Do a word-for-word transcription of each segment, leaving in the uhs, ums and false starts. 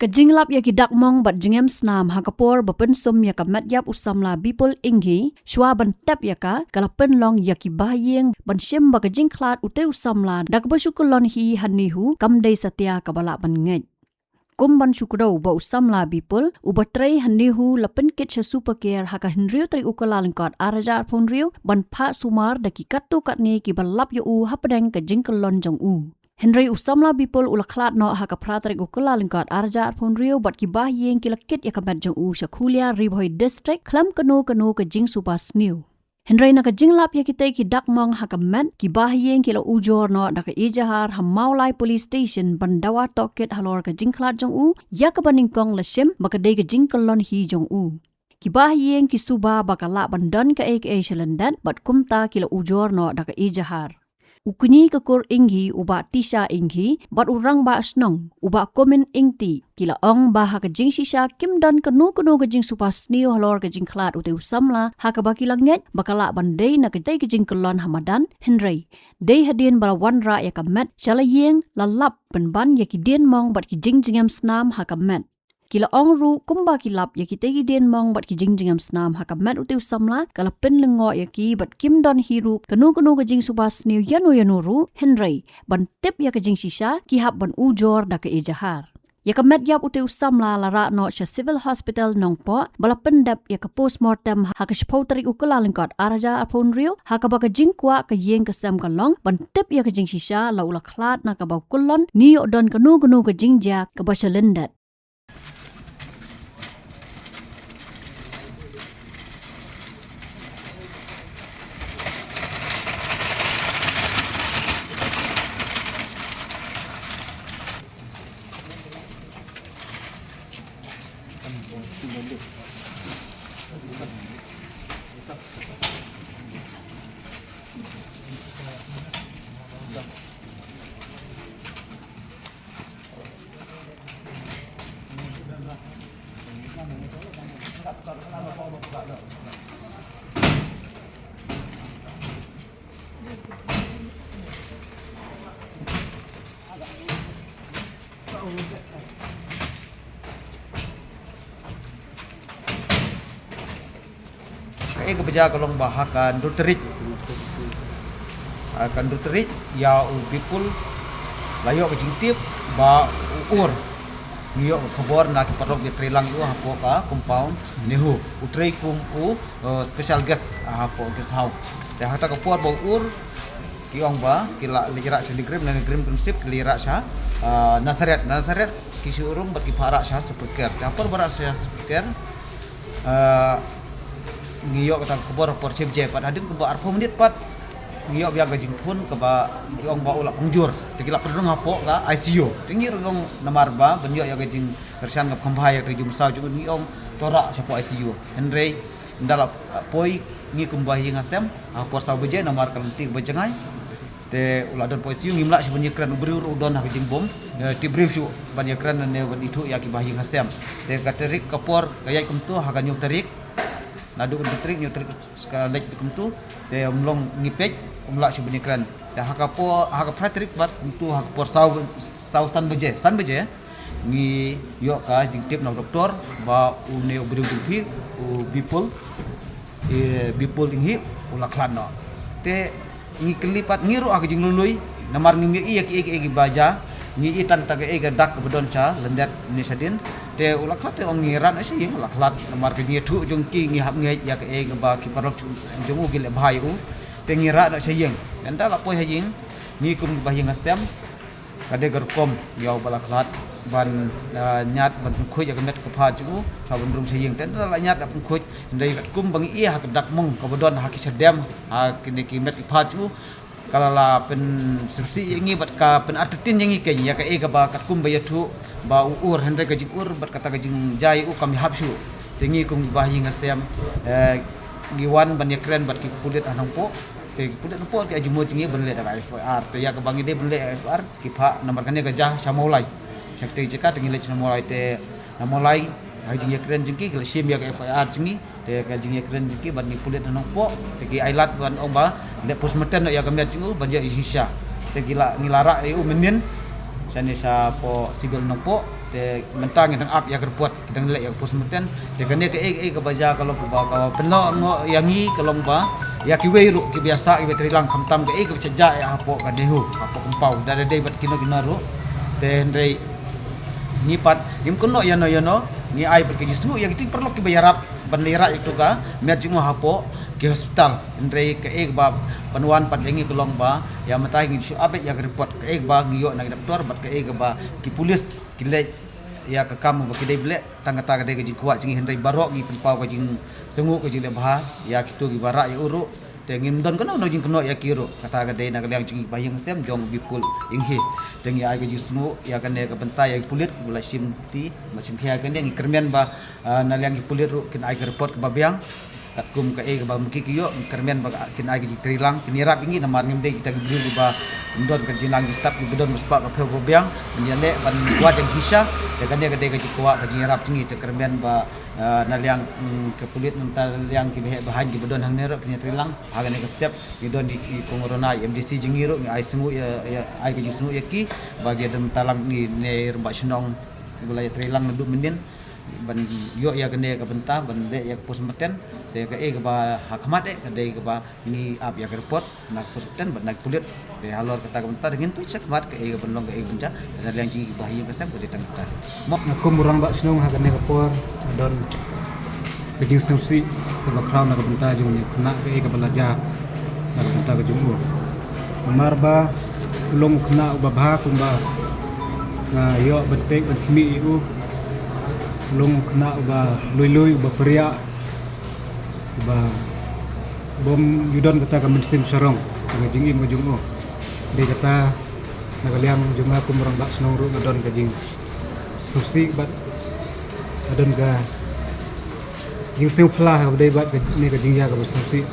Ka jinglap ïa ki dak mong bad jingem snam ha ka por ba pynsum ïa ka met ïap u samla Bipul Inghi, shuwa ban tep ïa ka, ka la pynlong ïa ki bahaïing ban shim ba ka jingkhlad utei u samla da kaba shu kyllon hi ha NEHU kam dei satia kaba lah ban ngeit. Kum ban shu kdew ba u samla Bipul, uba trei ha NEHU la pynkit sha Super Care ha ka hynriew tarik u Kyllalyngkot ar hajar arphew hynriew ban phah sumar da ki katto katne kiba lap ïa u hapdeng ka jingkyllon jong u. Hynrei u samla Bipul u la khlad noh ha ka phra tarik u Kyllalyngkot ar hajar arphew hynriew bad ki bahaïing ki la kit ïa ka met jong u sha Khulia Ri Bhoi District khlem kano kano ka jingsuba sniew. Hynrei na ka jinglap ïa kitei ki dak mong ha ka met, ki bahaïing ki la ujor noh da ka ejahar ha Mawlai Police Station ban dawa tohkit halor ka jingkhlad jong u, ïa kaba nyngkong la shim ba ka dei ka jingkyllon hi jong u. Ki bahaïing ki suba ba ka lah ban don kaei kaei sha lyndet bad kumta ki la ujor noh da ka ejahar. U kñi ka kur Inghi, u Bah Tisha Inghi, bad u rangbah shnong, u Bah Komin Ingti, ki la ong ba ha ka jingshisha kim don kano kano ka jingsuba sniew halor ka jingkhlad utei u samla, ha kaba ki la ngeit ba ka lah ban dei na katei ka jingkyllon ha madan, hynrei dei hadien ba la wanrah ïa ka met sha la ïing, la lap pynban ïa ki dien mong bad ki jingjngem snam ha ka met. Ki la ong ruh kumba ki lap ïa kitei ki dien mong bad ki jingjngem snam ha ka met utei u samla, ka la pynlyngngoh ïa ki bad kim don hi ruh kano kano ka jingsuba sniew ïano ïano ruh, hynrei ban tip ïa ka jingshisha ki hap ban ujor da ka ejahar. Ïa ka met ïap utei u samla la rah noh sha Civil Hospital Nongpoh ba la pyndep ïa ka postmortem ha ka shiphew tarik u Kyllalyngkot ar hajar arphew hynriew, ha kaba ka jingkwah ka ïing ka sem ka long ban tip ïa ka jingshisha, la u la khlad na kaba u kyllon, ne ïoh don kano kano ka jingjia kaba sha lyndet. Kaei kaba jia ka long ba ha ka hynriew tarik, ha ka hynriew tarik ïa u Bipul la ïoh ka jingtip ba u ur. Ngi ïoh ka khubor na ki paralok ba ïatreilang ïa u hapoh ka compound NEHU. U trei kum u, eh, special guest, ah, hapoh guest house. Te ha kata ka por ba u ur, ki ong ba ki la leit rah sha NEIGRIHMS, na NEIGRIHMS Township ki leit rah sha, ah, Nazareth, Nazareth ki shu rung bad ki phah rah sha Super Care. Te ha por ba rah sha Super Care, ah, ngi ïoh kata ka khubor ha por shi baje, pat hadien kumba arphew minit pat ngi ïoh biang ka jingphone kaba ki ong ba u la pynjur. Te ki la pynrung hapoh ka ICU. Te ngi ruh ong namar ba ban ïoh ïa ka jingkyrshan kaba kham bha ïa ka jingmynsaw jong u, ngi ong to rah shapoh ICU. Hynrei ynda la poi, ngi kum ba ïing ha sem ha por saw baje namar ka lynti kaba jngai. Te u la don hapoh ICU, ngim lah shuh ban ïakren, u briew ruh u don ha ka jingbym, eh, tip briew shuh ban ïakren ne ban ithuh ïa ki bahaïing ha sem. Te ka tarik ka por ka ïaid kumto, ha ka hynñiew tarik, naduh ka hynriew tarik, hynñiew tarik ka leit kumto, te ym long, ngi peit ym lah shuh ban ïakren. Te ha ka por, ha ka phra tarik pat kumto ha ka por saw, saw san baje, san baje, ngi ïoh ka jingtip na u doktor ba une u briew jong phi, u Bipul, eh, Bipul Inghi, u la khlad noh. Te ngi kylli pat, ngi ruh ha ka jinglului, namar ngim ïohi ïa kiei kiei kiba jia, ngi ïohi tang kata kaei ka dak kaba don sha lyndet ne shadien. Te u la khlad, te ong ngi rah noh sha ïing, u la khlad, namar ka jingïathuh jong ki ngi hap ngeit ïa kaei kaba ki paralok jong u ki leh bha ïa u. Te ngi rah noh sha ïing. Ynda la poi ha ïing, ngi kum ki bahaïing ha sem, ka dei ka rukom ïa uba la khlad ban, ah, ñiad ban pynkhuid ïa ka met ka phad jong u, shuwa ban rung sha ïing. Te ynda la ñiad la pynkhuid, hynrei katkum ba ngi ïohi ha ka dak mong kaba don ha ki shadem, ha kine ki met ki phad jong u, ka la la pynsngewsih ïa ngi bad ka pynartatien ïa ngi kein ïa kaei kaba katkum ba ïathuh ba u ur, hynrei ka jingur bad kata ka jingjia ïa u kam ïahap shuh. Te ngi kum ki bahaïing ha sem, eh, ngi wan ban ïakren bad ki pulit ha Nongpoh. Te ki pulit Nongpoh ki ai jingmut ïa ngi ban leh da ka FIR. Te ïa kaba ngi dei ban leh FIR, ki phah namar kane ka jia sha Mawlai. Sha katei ka jaka te ngi leit sha Mawlai, te na Mawlai ha ka jingïakren jong ki, ki la shim ïa ka FIR jong ngi. Te ka jingïakren jong ki bad ki pulit Nongpoh, te ki ai lad ban ong ba leh postmortem noh ïa ka met jong u ban ïoh ïa ka jingshisha. Te ki la, ngi la rah ïa u mynnin shane shapoh Civil Nongpoh. Te mynta ngi dang ap ïa ka report, ki dang leh ïa ka postmortem. Te kane kaei kaei kaba jia ka long kaba, kaba pynlong ïa ngi ka long ba ïa kiwei ruh kiba ïa sah, kiba ïa trei lang, khamtam kaei kaba sha jia ïa hapoh ka NEHU, hapoh Kumpaw, da da dei bad kino kino ruh. Te hynrei ngi pat ngim kynnoh ïano ïano, ngi ai bad ka jingsngew ïa kito ki paralok kiba ïarap ban leit rah ïa kito ka met jong u hapoh ki hospital. Hynrei kaei kaba pynwan pat ïa ngi ka long ba ïa mynta ngi shu ap beit ïa ka report, kaei kaba ngi ïoh na ki doktor bad kaei kaba ki pulit ki leh ïa ka kam ba ki dei ban leh. Tang kata ka dei ka jingkwah jong ngi, hynrei baroh ngi pynpaw ka jingsngew, ka jingleh bha ïa kito kiba rah ïa u ruh. Te ngim don kano kano jingkynnoh ïa ki ruh, kata ka dei na ka liang jong ngi ba ïing sem jong Bipul Enghi. Te ngi ai ka jingsngew ïa kane ka bynta ïa ki pulit kiba la shim ti, ba shim khia kane, ngi kyrmen ba, ah, na liang ki pulit ruh kin ai ka report kaba biang. Katkum kaei kaba ma ki ki ïoh, ngi kyrmen ba kin ai ka jingtreilang, kin ïarap ïa ngi namar ngim dei kita ki briew kiba don ka jingnang jingstad, kiba don ka spah ka phew kaba biang ban ïaleh ban wad ïa ka jingshisha. Te kane ka dei ka jingkwah, ka jingïarap jong ngi. Te kyrmen ba, ah, na liang, mm, ka pulit, na liang kiba heh ba haiñ kiba don hangne ruh kin ïatreilang ha kane ka step. Ngi don i, i kong Rona, i MDC jong ngi ruh, ngi ai sngew ïa, ïa, ai ka jingsngew ïa ki ba ki don talang, ngi ne rangbah shnong kiba la ïatreilang naduh mynnin ban ïoh ïa kane ka bynta ban leh ïa ka postmortem. Te kaei kaba ha khmat eh ka dei kaba ngi ap ïa ka report na ka postmortem bad na ki pulit. Te halor kata ka bynta te ngin peit shakhmat kaei kaban long, kaei kaban jia. Te na liang jong ngi kiba ha ïing ka sem ka dei tang kata. Mo, nga kum u rangbah shnong ha kane ka por nga don ka jingsngewsih kaba khraw na ka bynta jong une u khynnah, kaei kaba la jia na ka bynta ka jong u. Namar ba u long u khynnah uba bha kumba nga ïoh ban peit ban khmih ïa u. U long u khynnah uba lui lui, uba pyrshah, uba bym ju don kata ka mynsiem sarong ha ka jingim ka jong u. Dei kata na ka liang jong nga kum u rangbah shnong ruh nga don ka jingsngewsih bad nga don ka jingsngewphylla ha kaba dei bad kane ka jingïa kaba sngewsih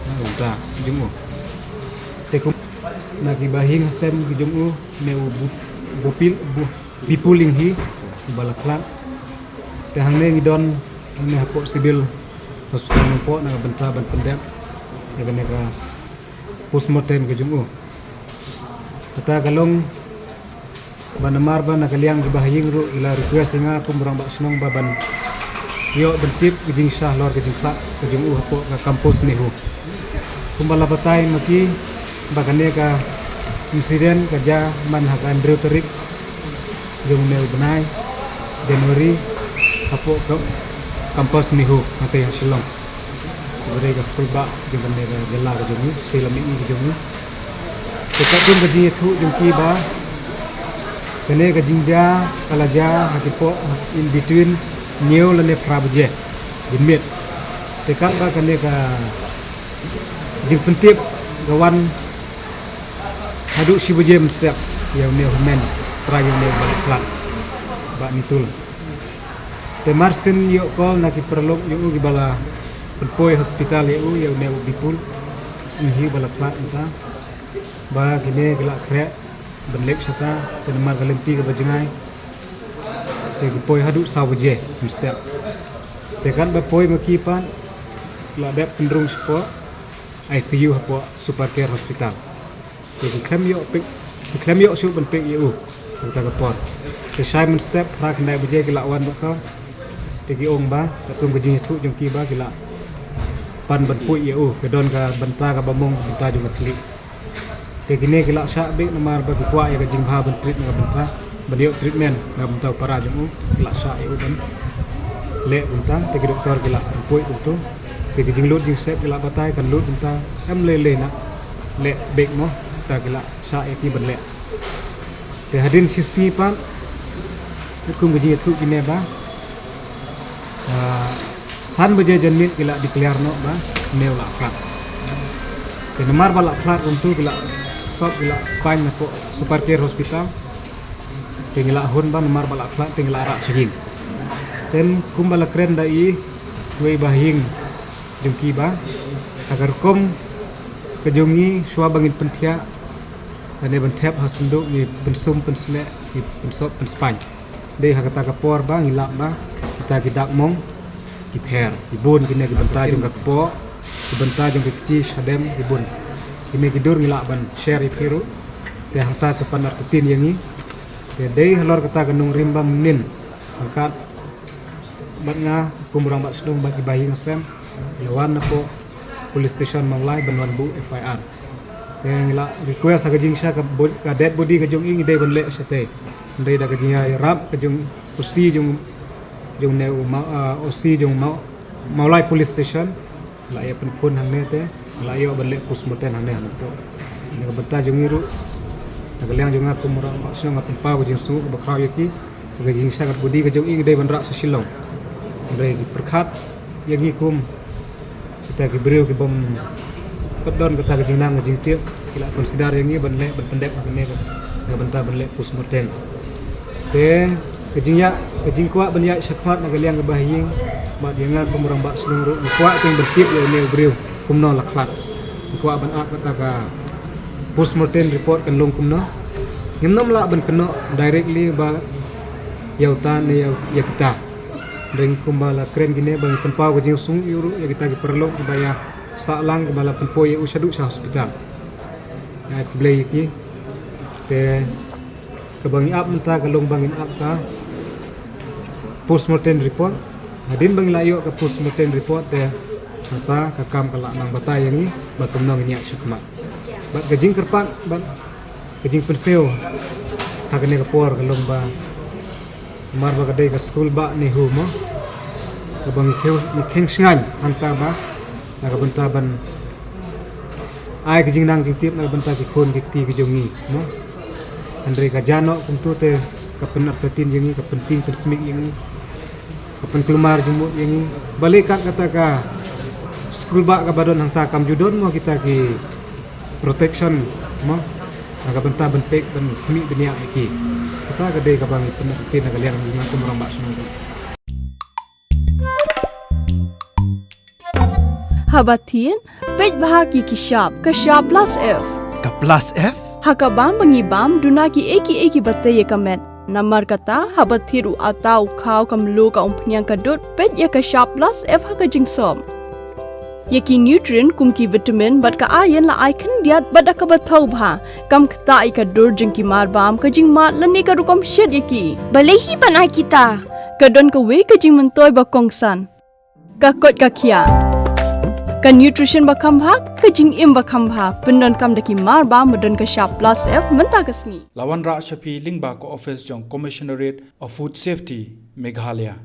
na ka bynta jong u. Te kum na kiba ha ïing ha sem ki jong u, ne u Bu-, Bupil, Bu-, Bipul Enghi uba la khlad. Te hangne ngi don hangne hapoh Civil Hospital Nongpoh na ka bynta ban pyndep ïa kane ka postmortem ka jong u. Kata ka long ba namar ba na ka liang kiba ha ïing ruh ki la request ïa nga kum u rangbah shnong ba ban ïoh ban tip ka jingshisha halor ka jingkhlad ka jong u hapoh ka campus NEHU. Kumba la batai ma ki ba kane ka incident ka jia man ha ka hynriew tarik jong une u bnai January hapoh ka campus NEHU hangtei ha Shillong. Kaba dei ka skul bah jong kane ka jylla ka jong ngi, sha la mih ngi ka jong ngi. Te katkum ka jingïathuh jong ki ba kane ka jingjia ka la jia ha ki por in between hynñiew lane phra baje janmiet. Te katba kane ka jingpyntip ka wan haduh shi baje mynstep ïa une u hynmen, trai ïa une uba la khlad, Bah Nitul. Te mar shen ïoh call na ki paralok ïa u kiba la pynpoi hospital ïa u, ïa une u Bipul Enghi uba la khlad mynta, ba kine ki la khreh ban leit shata, te namar ka lynti kaba jngai te ki poi haduh saw baje mynstep. Te katba poi ma ki pat ki la dep pynrung shapoh I C U hapoh Super Care Hospital. Te ki khlem ïoh peit, ki khlem ïoh shuh ban peit ïa u ha kata ka por. Te shai mynstep phra khyndai baje ki la wan doktor. Te ki ong ba katkum ka jingïathuh jong ki ba ki la pan ban poi ïa u, ka don ka bynta kaba mong, bynta jong ka thylliej. Te kine ki la shah beit namar ba ki kwah ïa ka jingbha ban treat na ka bynta, ban ïoh treatment na ka bynta u para jong u. Ki la shah ïa u ban leh kumta, te ki doktor ki la pynpoi kumta. Te ki jinglut jingsep ki la batai kan lut kumta, em lei lei na leh beit mo, te ki la shah ïa ki ban leh. Te hadien shi sngi pat, katkum ka jingïathuh kine ba, ah, san baje janmiet ki la declare noh ba une u la khlad. Te namar ba la khlad kumta ki la sop, ki la spaiñ napoh Super Care Hospital. Te ngi la hun ba namar ba la khlad te ngi la rah sha ïing. Te kumba la kren da i wei ba ha ïing jong ki ba, ha ka rukom ka jong ngi shuwa ba ngin pynthiah lane ban thep ha synduk ngi pynsum pynsneh, ngi pynsop pynspaiñ. Dei ha kata ka por ba ngi lap ba kita ki dak mong ki pher, ki bun kine ki bynta jong ka kpoh, ki bynta jong ka kti shadem ki bun. Kine ki dur ngi lah ban share ïa phi ruh. Te hangta ka pan artatien ïa ngi. Te dei halor kata ka nongrim ba mynnin, pangkat bad nga kum u rangbah shnong bad ki bahaïing hasem, la wan napoh police station Mawlai ban wan buh F I R. Te ngi la request ha ka jingshisha ka bo-, ka dead body ka jong i ngi dei ban leh shatei. Hynrei da ka jingïarap ka jong u O C jong, jong ne u Ma-, ah, O C jong Ma-, Mawlai Police Station, la ïa pynphone hangne te la ïoh ban leh postmortem hangne hangne. Ïa ka bynta jong ngi ruh, na ka liang jong nga kum u rangbah shnong nga pynpaw ka jingsngew kaba khraw ïa ki. Ka jingshisha ka body ka jong i ka dei ban rah sha Shillong. Hynrei ki pyrkhat ïa ngi kum kita ki briew ki bym pat don kata ka jingnang ka jingtip, ki la consider ïa ngi ban leh, ban pyndep hangne ka bynta ban leh postmortem. Te ka jingïa, ka jingkwah ban ïaid shakhmat na ka liang ka bahaïing bad ïa nga kum u rangbah shnong ruh, ngi kwah teng ban tip ïa une u briew kumno la khlad. Ngi kwah ban ap kata ka postmortem report kan long kumno. Ngim nym lah ban kynnoh directly ba ïa uta ne ïa, ïa kita. Hynrei kumba la kren kine ba ngi pynpaw ka jingsngew ïa u ruh ïa kita ki paralok kiba ïa sah lang kiba la pynpoi ïa u shaduh sha hospital. Ai khublei ïa ki. Te kaba ngi ap mynta ka long ba ngin ap ka postmortem report. Hadien ba ngi la ïoh ka postmortem report te mynta ka kam ka la nang batai ïa ngi ba kumno ngin ïaid shakhmat. Bad ka jingkyrpad bad ka jingpynsngew ha kane ka por ka long ba namar ba ka dei ka skul bah NEHU mo, kaba ngi kheng, ngi kheng shngaiñ hangta ba na ka bynta ban ai ka jingnang jingtip na ka bynta ki khun ki kti ki jong ngi mo. Hynrei ka jia noh kumto te ka pynartatien ïa ngi, ka pyntieng pynsmik ïa ngi, ka pynkulmar jingmut ïa ngi. Balei kat kata ka skul bah kaba don hangta kam ju don mo kita ki protection mo, na ka bynta ban peit ban khmih bniah ïa ki. Kata ka dei kaba ngi pynartatien na ka liang jong nga kum u rangbah shnong. Haba thied, peit bha ki ki shap, ka shap plus F. Ka plus F? Ha ka bam ba ngi bam, duna ki ei ki ei kiba tei ïa ka met. Namar kata, haba thied u atta u khaw ka mluh ka umphniang ka dud, peit ïa ka shap plus F ha ka jingsop. Ïa ki nutrient kum ki vitamin bad ka iron la ai khyndiat bad da kaba thaw bha. Kam ktah ïa ka dur jong ki marbam, ka jingmad lane ka rukom shet ïa ki. Balei hi ban ai kita? Ka don kawei ka jingmyntoi ba kongsan. Ka koit ka khiah. Ka nutrition ba kham bha, ka jingim ba kham bha. Pyndonkam da ki marbam ba don ka shap plus F mynta ka sngi. La wanrah sha phi lyngba ka office jong Commissionerate of Food Safety, Meghalaya.